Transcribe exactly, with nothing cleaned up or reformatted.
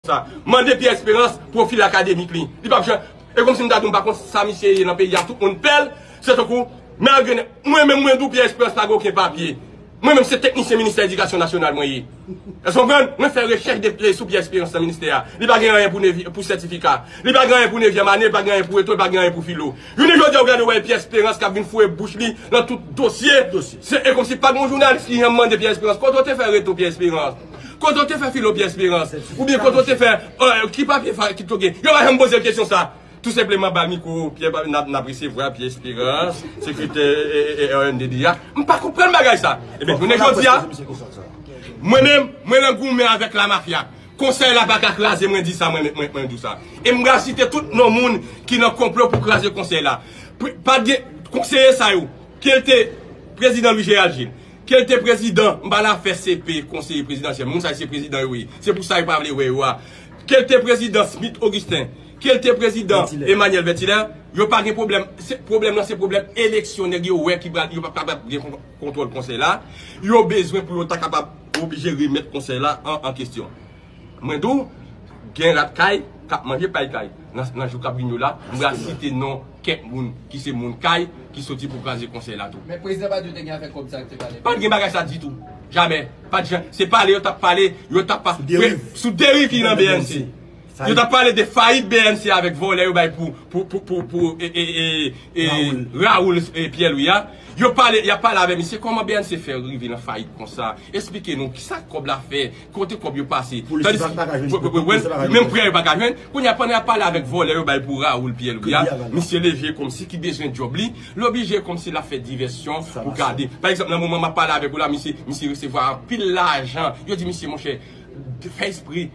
sa. Mande Pierre Espérance pwofil akademik li. Li p ap janm. E kòmsi m ta di w m pa konn sa misye ye nan peyi a, tout moun pè l. Se tankou, malgre mwen menm mwen di w Pierre Espérance pa gen okenn papye. Mwen menm se teknisyen ministè edikasyon nasyonal mwen ye. Èske w konprann? Mwen fè rechèch de, de, sou Pierre Espérance nan ministè a. Li pa gen anyen pou nevi-, pou sètifika. Li pa gen anyen pou nevyèm ane, li pa gen anyen pou reto, li pa gen anyen pou filo. Jounen jodi a, w gade w wè Pierre Espérance k ap vin foure bouch li nan tout dosye. Se, e kòmsi pa gen yon jounalis ki janm mande Pierre Espérance, kote w te fè reto Pierre Espérance? Kote w te fè filo Pierre Espérance? Oubyen kote w te fè, euh, ki papye fa-, ki toke? Yo pa janm poze l kesyon sa. Tou senpleman, ba l mikwo, Pierre, n ap, n ap resevwa Pierre Espérance, sekretè, e, e, e, R N D D a. M pa konprann bagay sa. Ebyen, jounen jodi a, mwen menm, mwen nan goumen avèk lamafya. Konsèy la pa ka kraze, mwen di sa, mwen, mwen, mwen di w sa. E m pral site tout non moun ki nan konplo pou kraze konsèy la. Pre-, pa gen konseye sa yo, ke l te prezidan Louis Gérald Gilles, ke l te prezidan, m pa la fè C P, konseye prezidansyèl. Moun sa yo se prezidan yo ye. Se pou sa yo pa vle wè yo a. Ke l te prezidan Smith Augustin, ke l te prezidan Emmanuel Vertilaire, yo pa gen pwoblèm. Se, pwoblèm nan se pwoblèm eleksyon, nèg yo wè ki pral, yo pa kapab gen kon-, kontwòl konsèy la. Yo bezwen pou yo ta kapab oblije remèt konsèy la an, an kesyon. Mwen di w, gen rat kay k ap manje pay kay. Nan, nan jou k ap vin yo la, m pral site non kèk moun ki se moun kay ki soti pou kraze konsèy la tou. Men prezidan Badio te gen afè kòb sa te pale. Pa t gen bagay sa ditou. Jamè. Pa t jan. Se pale yo t ap pale, yo t ap pa-, sou deriv, sou deriv ki nan B N C. Yo t ap pale de fayit B N C avèk vòlè yo bay pou, pou, pou, pou, pou, e, e, e, e, Raoul, e, Pierre Louis a. Yo pale, y ap pale avè misye, kòman B N C fè rive nan fayit konsa? Esplike nou, kisa kòb la fè? Kote kòb yo pase? Tandis, menm prè yo pa ka jwenn. Kounye a, pandan y ap pale avèk vòlè yo bay pou Raoul Pierre Louis a, misye leve kòmsi ki bezwen djòb li, l oblije kòmsi l ap fè divèsyon pou gade. Pa egzanp, nan moman m ap pale avèk ou la, misye, misye resevwa anpil lajan. Yo di misye, monchè, fè espre,